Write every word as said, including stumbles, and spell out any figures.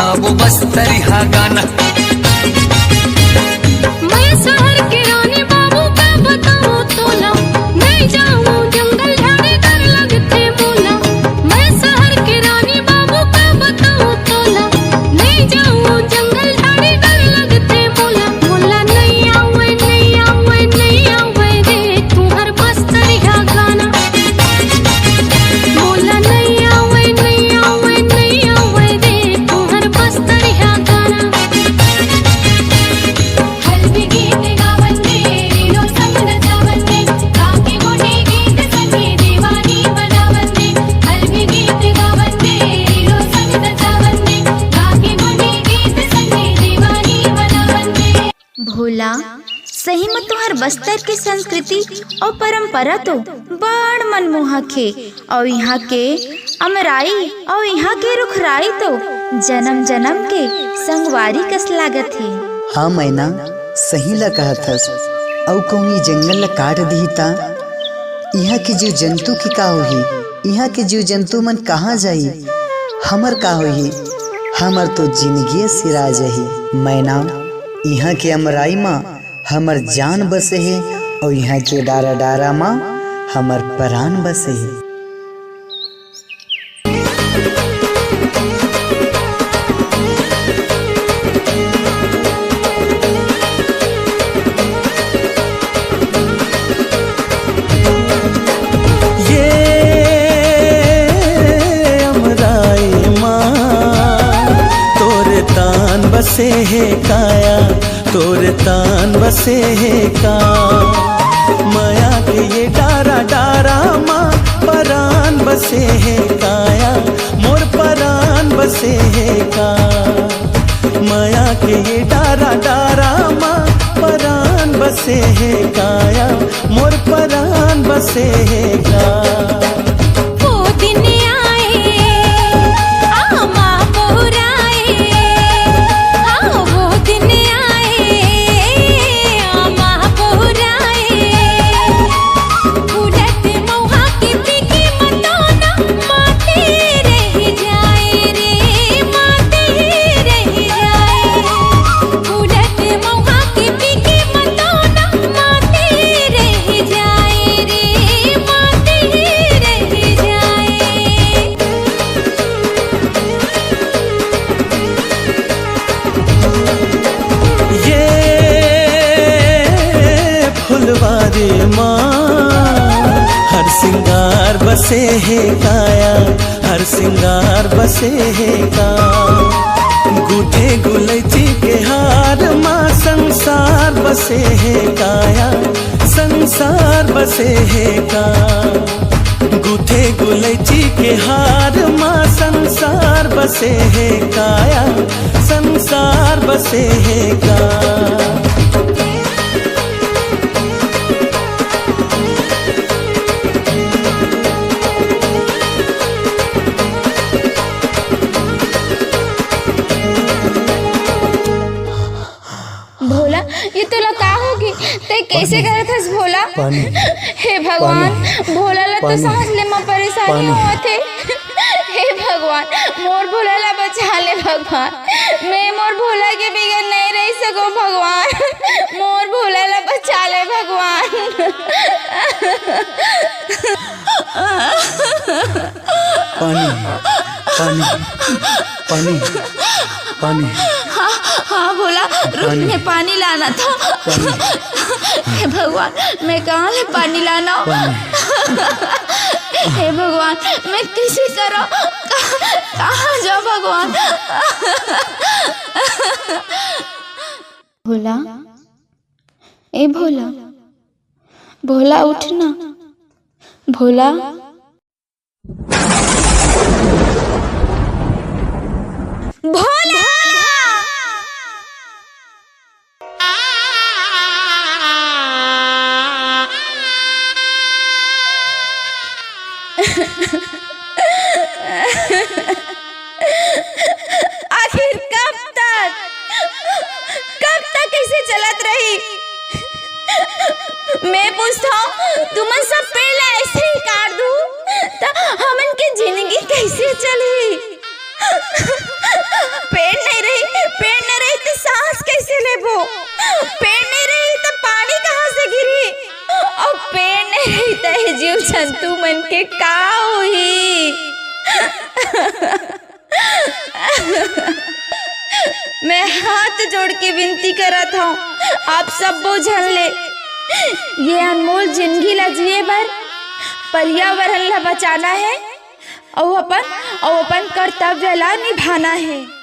अब बस तरिहा गाना। मैं शहर के रानी बाबू का बताऊं तोला, नहीं जाऊं जंगल झाड़ी डर लगथे मोला। मैं शहर के रानी बाबू का बताऊं तोला, नहीं जाऊं जंगल झाड़ी डर लगथे मोला। मोला नहीं आवे, नहीं आवे, नहीं आवे रे तुहर बस तरिहा गाना। मोला नइ आवय, नइ आवय, नइ आवय रे, तुहर बस तरिहा गाना। हल्दी गीत गावन दे, रीनो संग नचावन दे, गा के मोटे गीत संगे दीवानी बनावन दे। हल्दी गीत गावन दे, रीनो संग नचावन दे, गा के मोटे गीत संगे दीवानी बनावन दे। भोला, सही म तुंहर बस्तर के संस्कृति अउ परंपरा तो बड़ मनमोहक हे, अउ इहां के अमराई अउ इहां के रुखराई तो जनम-जनम के संगवारी कस लागत हे। हां मैना, सही ला कहत हस। अउ कहूं ए जंगल ला काट दिही ता इहां के जीव जंतु के का होही? इहां के जीव जंतु मन कहां जाही? हमर का होही? हमर तो जिनगी सिरा जाही। मैना, इहां के अमराई म हमर जान बसे हे, अउ इहां के डारा डारा म हमर परान बसे हे। ये अमराई माँ तोर तान बसे हे काया, तोर तान बसे हे का। मया के ये डारा डारा माँ परान बसे हे काया, मोर परान बसे हे का। मया के ये डारा डारा माँ परान बसे हे काया, मोर परान बसे हे का। वो दिन आए, आमा बोराए, हाँ, वो दिन आए, आमा बोराए। उड़त मौहा के पीके मतोना, माते रह जाए रे, माते रह जाए। उड़त मौहा के पीके मतोना, माते रह जाए रे, माते रह जाए। ये फुलवारी माँ हर सिंगार बसे हे काया, हर सिंगार बसे हे का। गूठे गुलैची के हार माँ संसार बसे हे काया, संसार बसे हे का। गूठे गुलैची के हार माँ संसार बसे हे काया, संसार बसे हे का। भोला, ये तोला का होगे? तैं कइसे करत हस भोला? पानी। हे भगवान, पानी। भोला ला तो पानी। सांस ले म परेशानी पानी। होवत हे। हे भगवान, मोर भोला ला बचा ले भगवान। मैं मोर भोला के बिगर नइ रहि सकंव भगवान। मोर भोला ला बचा ले भगवान। पानी, पानी, पानी, पानी। हाँ, हाँ, भोला, रुक, पानी। मैं पानी लाना था। पानी। हे भगवान, मैं कहाँ ले पानी लाना? पानी। हे भगवान, मैं कइसे करों? कहाँ, कहाँ जाओं भगवान? भोला, ए भोला, भोला उठ ना, भोला। भोला! आखिर कब तक, कब तक अइसे चलत रही? मैं पूछथंव, तुमन सब पेड़ ला अइसे ही काट दू, त हमन के जिनगी कइसे चलही? पेड़ मैं हाथ जोड़ के विनती करत हूँ आप सब्बो झन ले, ये अनमोल जिंदगी ला जिए बर पर्यावरण ला बचाना है, अउ अपन अउ अपन कर्तव्य ला निभाना है।